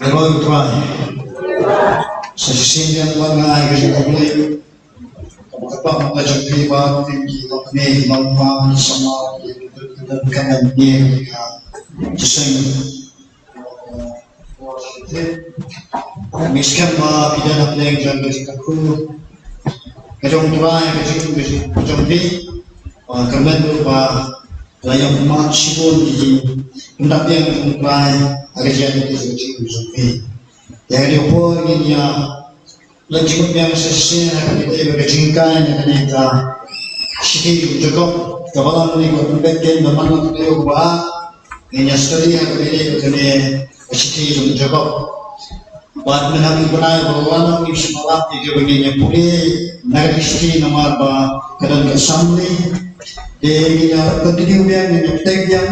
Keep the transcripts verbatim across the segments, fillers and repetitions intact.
Ngi wan Trai. Sa shisien ngi wan ai ka jingkhublei. Ka bak ka jong phi ba phi ki lok ne ki lok ma ni sama ki ka ka ka ka ka ka ka ka ka ka Ngi skhem ba phi don ha pdeng jong ka jingkyrkhu ka jong U Trai, ka jong, ka jong, ka jong phi. Ba kyrmen ruh ba la ïoh mat shibun ki jingpynthikna jong U Trai ha ka jingïaid lynti jong ka jingim jong phi. Ïa kane ka por ngin ïa Lada jingmut biang sa shisien ha kaba ïadei bad ka jinghikai na kane ka shithi jong u Jakob, kaba la mynta ka pynbeit kein ba man la ka taïew kaba ar ngin ïa study ha kaba ïadei bad kane ka shithi jong u Jakob. Bad mynta ha kane ka bnai ba la wan ngin sa ïalap ïa kaba ngin ïa pule na kane ka shithi namar ba ka don ka summary. Te ngin ïa continue biang, ngin ïa pyntek biang.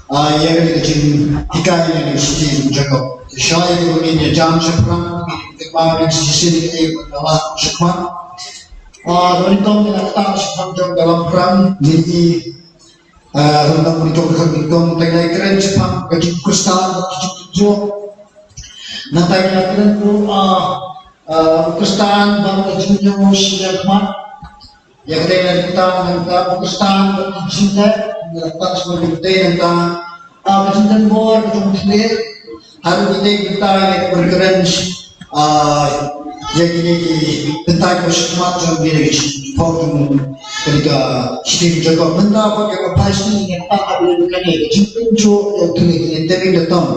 Ah, ïa kane ka jinghikai ïa kane ka shithi jong u Jakob. Te shuwa ïa kaba ngin ïa jam shaphrang, ngin ïa pyntek biang shisien ïa kane kaba la shakhmat. Ah, kaba nyngkong ngin ïa ktah shaphang jong ka lamphang, ngin ïa, ah, kaba nyngkong, kaba nyngkong, te ngin ïa kren shaphang ka jingkhristan, ka jingkhristan. Nangta ngin ïa kren ruh, ah, ah, u khristan bad ka jingïoh shi ïa khmat. Ïa kata ngan kata, ngan kata, u khristan bad ka jingïoh, ngan kata, shuwa ïa kata ngan kata. Ah, ka jingdon bor ka jong u Trai ha ruh kata, kata ïa ka reference, ah, ïa kine ki bynta kiba shakhmat jong kine ki jingpynpaw jong kane ka shithi jong u Jakob. Mynta pat ka phai shisien ngan kata ha kane ka jingpynjot ïa u Trai, kane ka tyrwa ka tong.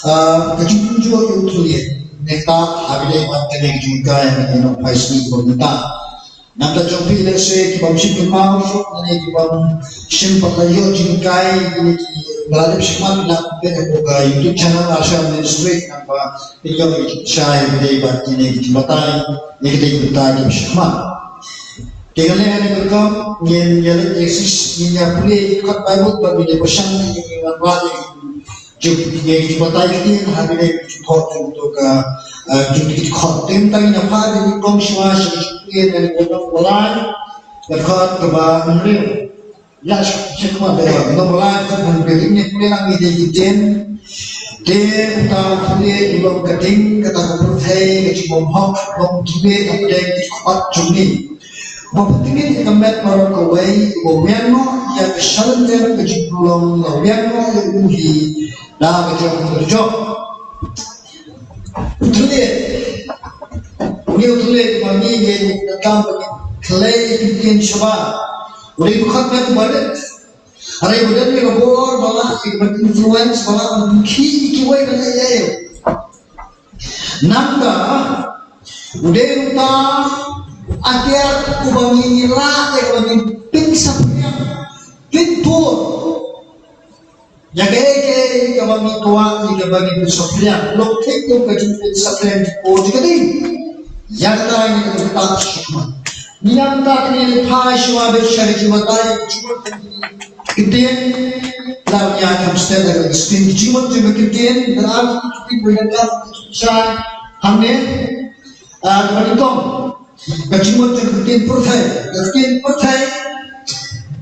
Ah, ka jingpynjot ïa u Trai ngan kata ha kane ka jinghikai ngan ïa phai shisien mynta. Nangta jong phi lehse ki bym shym kynmaw shuh ne ki bym shym pat la ïoh jinghikai, kine ki ba la dep shim, la pynbeit ha ka YouTube channel Asha Ministry, nangta phi ïoh jingshai ïa kine bad kine ki jingbatai ïa kine ki bynta ki bym shym. Te ngan leh kane ka rukom, ngin ïa leit ïa sis, ngin ïa pule ïa ki kot Baibl bad ngin ïa pyrshang ïa ki wanrah ïa ki Jong ngi ki batai ktien ha kine ki jingkhot jong to ka, eh, jong ki jingkhot. Te mynta ngin ïa phah ïa ki kong shuwa sha ki jingkhot, ïa ki kong walai. Ka khot kaba hynriew. Ïa sha ki jingkhot, eh, kong walai, ka khot hynriew. Te ngin ïa pule lang ïa ki ktien. Te uta u thylliej u long ka ding, kata ka pyrthei ka jingbymhok, long thylliej hapdeng ki jingkhot jong ngi. Ba pynthikna ïa ka met baroh kawei, ba wiang noh ïa ka shalynter ka jingpynlong, ba wiang noh ïa u hi da ka jong ka jong. U thylliej, une u thylliej ba ngi ïa ka kam ba ngi khlei ki ktien shabar. U dei u khot met ba rit. Hynrei ba don ïa ka bor ba lah, ïa ka influence ba lah ban khih ïa kiwei ban leh ïa u. Nangta, u dei uta atiar uba ngi lah ïa kaba ngin pynsaphriang, pyntur ïa kaei kaei kaba ngi kwah ïa kaba ngin pynsaphriang. Lok thik kum ka jingpynsaphriang jingpyntur jong ka ding. Ïa kata ngin ktah shuwa. Ngi ïa ktah, ngin phai shuwa beit sha ka jingbatai jingmut jong ka ktien. Lada ïa kam step da ka ktien, jingmut jong ka ktien, da ka ktien ba ïa ka ktien shai hangne. Ah, kaba nyngkong, ka jingmut jong ka ktien pyrthei, ka ktien pyrthei.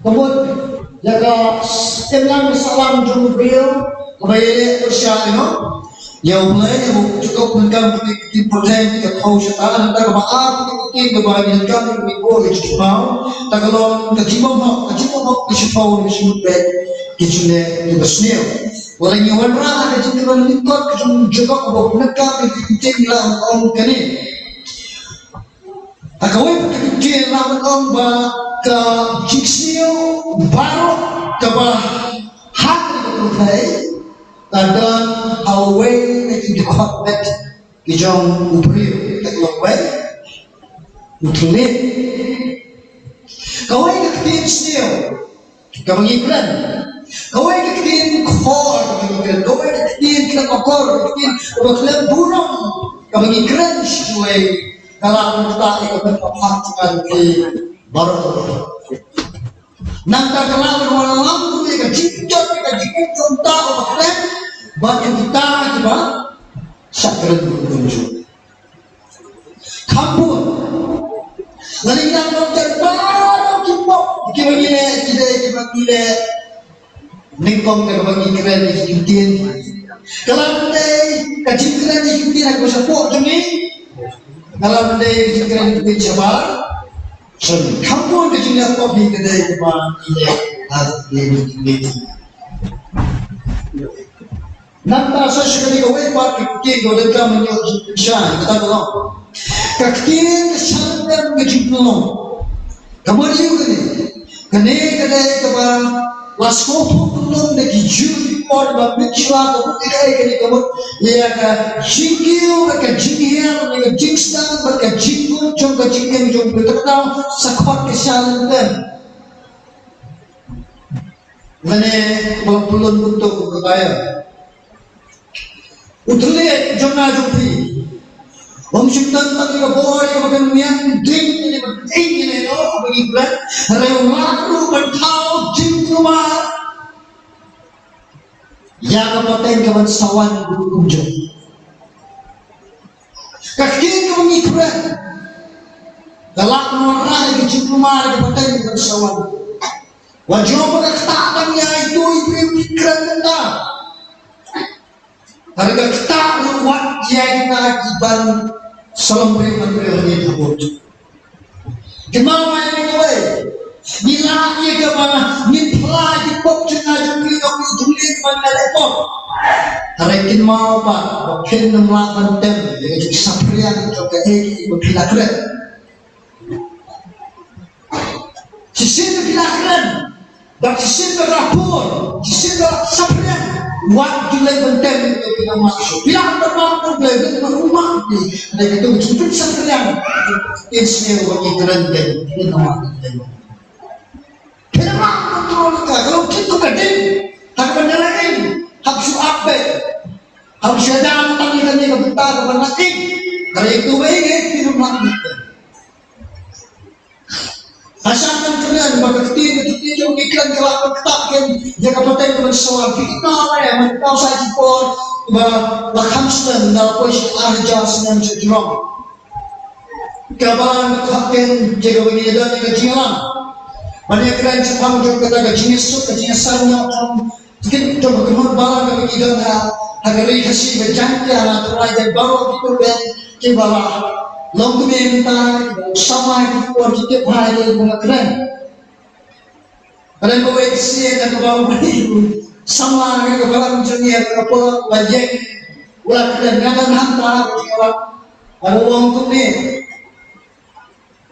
Ka mut ïa ka imlang ka sahlang jong u briew kaba ïaleh pyrshah, you know. Ïa U Blei, ïa u Jakob, ngan kren ïa ka ktien pyrthei, ka thaw shata. Nangta kaba ar, ka ktien kaba ngi ngan kren ïa ka ktien pyrthei, ta ka long ka jingbymhok, ka jingbymhok, ka shiphew, ka shimut beit ki jingleh kiba sniew. Wat la ngi wanrah ha ka jingkren lyngkot ka jong u Jakob, kaba ngan kren ïa ka ktien, la ong kane. Ha kawei pat ka ktien la ong ba ka jingsniew baroh kaba ha ka pyrthei ka don ha uwei na ki dkhot met ki jong u briew, ka long uwei, u thylliej. Kawei ka ktien sniew kaba ngi kren. Kawei ka ktien khor kaba ngi kren. Kawei ka ktien khlem akor, ka ktien kaba khlem burom kaba ngi kren sha kiwei. Ka lah ban ktah ïa ka met ka phad jong ngi baroh. Nangta ka lah ban wallam ruh ïa ka jingjot, ïa ka jingim jong uta uba khlem, bad ïa kita kiba shah kren kumjuh. Kham bun. Lada ngi nang long ter baroh ki pop kiba ngi leh, ki dei Ka kile nyngkong ka ba ngi kren ïa ki ktien. Ka la dei ka jingkren ïa ki ktien ha ka shapoh jong ngi. Ka la dei ka jingkren ïa ki ktien shabar. Sorry, khamon ka jingleh pop hi ka dei kaba ngi leh ha ka ktien ïa ki ktien. Nangta sa shu kane kawei pat ka ktien kaba donkam ban ïoh jingpynshai, kata ka long, ka ktien ka shah lyntem ka jingpynlong. Ka mut aïu kane? Kane ka dei kaba la sngewthuh pynlong da ki jur ki por ba mynshwa ka mut ïa kaei kane, ka mut ïa ka jingkiew bad ka jinghiar, ïa ka jingsdang bad ka jingkut jong ka jingim jong u briew, kata ka dei sa khot ka shah lyntem. Lane ba pynlong kumto kum ka ïa u thylliej jong nga jong phi. Ym shym don tang ïa ka bor ïa kaba kan miat ding ïa kaba ding ïa ka ïa kaba ngi pret. Hynrei u lah ruh ban thaw jingkulmar ïa ka pateng kaban sa wan kumjuh. Ka ktien kaba ngi kren ka lah ban wanrah ïa ka jingkulmar ïa ka pateng kaban sa wan. Wat jong ba ka ktah tang ïa ito i briew ki kren mynta. Hynrei ka ktah ruh wat ïa kita kiban sa long briew ban briew hangne ha bud. Kynmaw ïa kawei, ngi lah ïa kaba ngin phla ki pop jong nga jong phi, ïa ki jong ngi kiban nga leh pop. Hynrei kynmaw pat ba phin ym lah ban tem ïa ka jingsaphriang jong kaei kaei ba phi la kren. Shisien ba phi la kren bad shisien ba la pur, shisien ba la saphriang, wat ju leit ban tem ïa ka phi nang mah shuh. Phi lah ban mah, ban leit ban mah, ban mah. Hynrei kata ka jingpynsaphriang, ïa shisien ba ngi kren, phi nang mah ban tem. Phi nang mah ban kontrol ka, ka long kit kum ka ding, ha kaba ngi la ïeng, hap shu ap beit, hap shu ïada tang ïa kane ka bynta kaba ngi la ïeng. Hynrei ïa kawei ngi phi nang mah ban tem. Hasha kan kren ba ka ktien, ka ktien jong ngi kan ka lah ban ktah ïa ka pateng kaban sa wan. Phi kynmaw, eh, mynta sa ki por ba la kham slem, da la poi sha ar hajar snem sha jrong. Kaba la kham ktah ïa kaba ngi don ïa ka jingïalang ban ïakren shaphang jong kata ka jingïasuk, ka jingïasaiñ noh jong Kin jong ka mut ba la ka ba ki don ha, ha ka ri Khasi ba Jaiñtia, la ka rai ka baroh ki tu ben kiba la long kmie mynta, kiba la samla ki por ki tip ha ïa kiba la kren. Ka don kawei ka sien ha kaba u samla ka ba la jong ïa ka por ba ïeng u la kren, nga don hangta ha ka ri, u la ong kumne.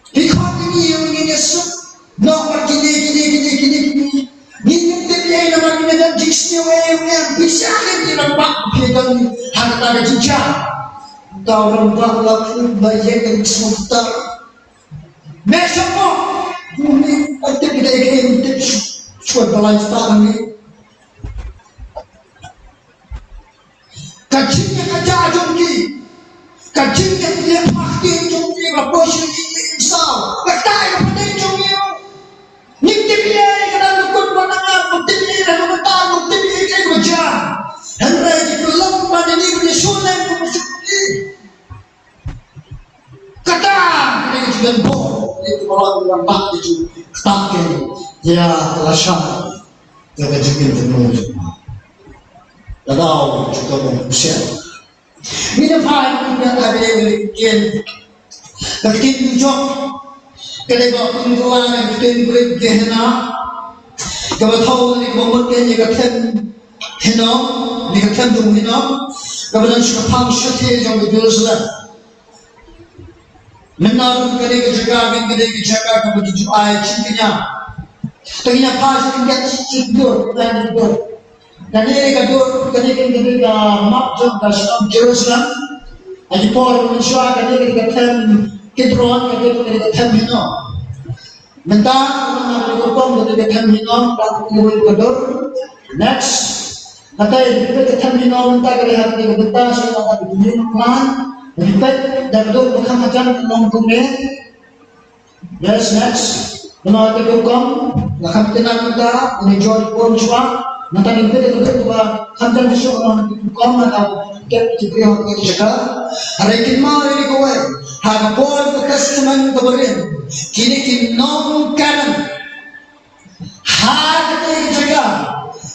Phi khot ïa ngi, ïa ngi, ngin ïasuk noh bad kine, kine, kine, kine, kine. Ngin, ngim tip ei namar kine don jingsniew ei ei ei. Phi sngewthuh ïa ki rangbah phi don ha kata ka jingjia. Ka rangbah la khlem ba ïeng ka jingsngewthuh. Me sngewthuh. Ngim tip ei ei ei, ngim tip shuwa ba la jia ngi. Ka jingïakajia jong ki, ka jingïaleh pyrthei jong ki, ka poi sha ki, ki saw, ka tai ka pateng jong ki. Ngim tip ei ei, ka dang kut ba nang, ngim tip ei ei, ka dang kut, ngim tip ei ei, ka jia. Hynrei ki pynlong ba ngi, ngi shu leh, ngi shu leh. Kata, ka dei ka jingdon bor, ka dei ka bor, ka dei ka bor, ka dei ka bor, ka dei ka bor. Ka dei ka jingdon bor. Ka dei ka jingdon bor. Ngi da phai, ngi da phai, ngi da phai, ngi da phai. Ka ktien jong, ka dei ba kum ka la, ka ktien Grik Gehenna. Kaba thaw, ka dei ba mut ka dei ka ktien Hinnom, ka dei ka ktien jong Hinnom. Kaba don shaphang shathie jong ka Jerusalem. Mynta ruh kane ka jaka, kane ka jaka kaba ki ju ai sha kane. Te ngin ïa phai sha kane ka dur, kane ka dur. Kane ka dur, kane ka dur ka map jong ka shnong Jerusalem. Ha ki por mynshuwa kane ka dei ka them Kidron, kane ka dei ka them Hinnom. Mynta, kane ka dei ka them Hinnom, kane ka dei ka dur. Next. Kata ïa ka them Hinnom mynta ka dei ha kane ka bynta sha ka bynta Hinnom Plan. Ïa ka peit da ka dur ba kham hajan ka long kumne. Yes, next. Kane ka rukom la kham kynnoh mynta, kane jong rukom shuwa. Mynta ka peit da ka dur ba kham hajan ka shuwa, kane ka rukom na ka peit ki briew ha ka jaka. Hynrei kynmaw ïa kawei, ha ka por ka Testament kaba rim, kine ki nong Kanaan. Ha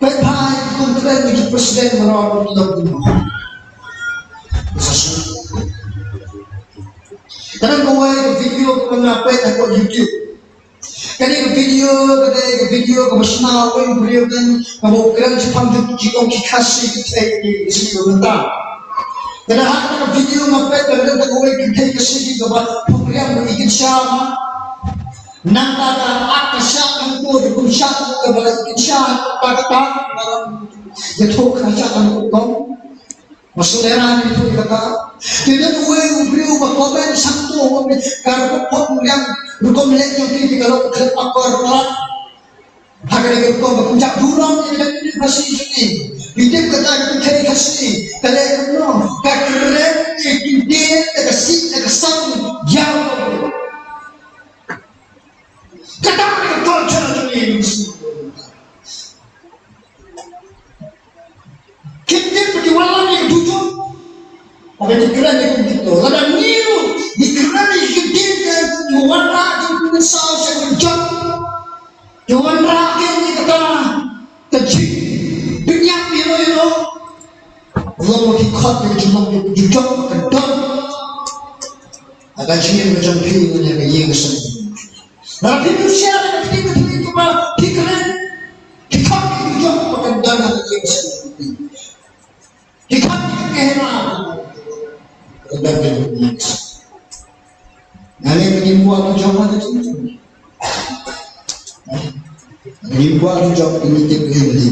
Peit bha ïa ki content jong ki president baroh ki dong kumno. Ka dang kawei ka video kaba nga peit ha ka YouTube. Kane ka video, kane ka video kaba shna uwei u briew kan, kaba u kren shaphang jong ki kong ki Khasi ki thei ki sngi ba mynta. Kane ha kane ka video nga peit ba kane ka kawei ka thei ka sngi kaba pynriam ba i kynsha ma. Nangta ka ak ka shah nangto, ka kum shah nangto kaba la i kynsha kata kata. Ïathuh ka shah nangto kong. Masu dera ni tu kata. Te don uwei u briew ba comment sangto, ka rukom pop yang, rukom leh jong ki ka long khlem akor palat. Ha kane ka rukom ba kumjuh burom ïa kane ka Khasi jong ngi. Ngi tip kata ka pynthei Khasi ka leh kumno, ka kren ïa ki ktien da ka sih da ka sang ïa u. Kata ka culture jong ngi. Ki ktien ba ki wanrah ïa ka dujok. Haba ki kren ïa ka dujok, lada ngi ruh ngi kren ïa ki ktien ba ki wanrah ïa ka dujok, sha ka dujok. Ki wanrah ïa kata ka jingpynïap ïa no ïa no. Long ki khot ïa ka jinglong ïa ka dujok ka don ha ka jingim ka jong phi ne ha ka ïing ka sem. Lada phi pynshai ïa ka ktien ka jong phi kaba phi kren, ki khot ïa ka dujok ba kan don ha ka ïing ka sem. Ki khot ïa ka kehena. Nga leh ba ngim kwah ki jong ha ka jingim. Ngim kwah ki jong ki ngi tip ki ngi.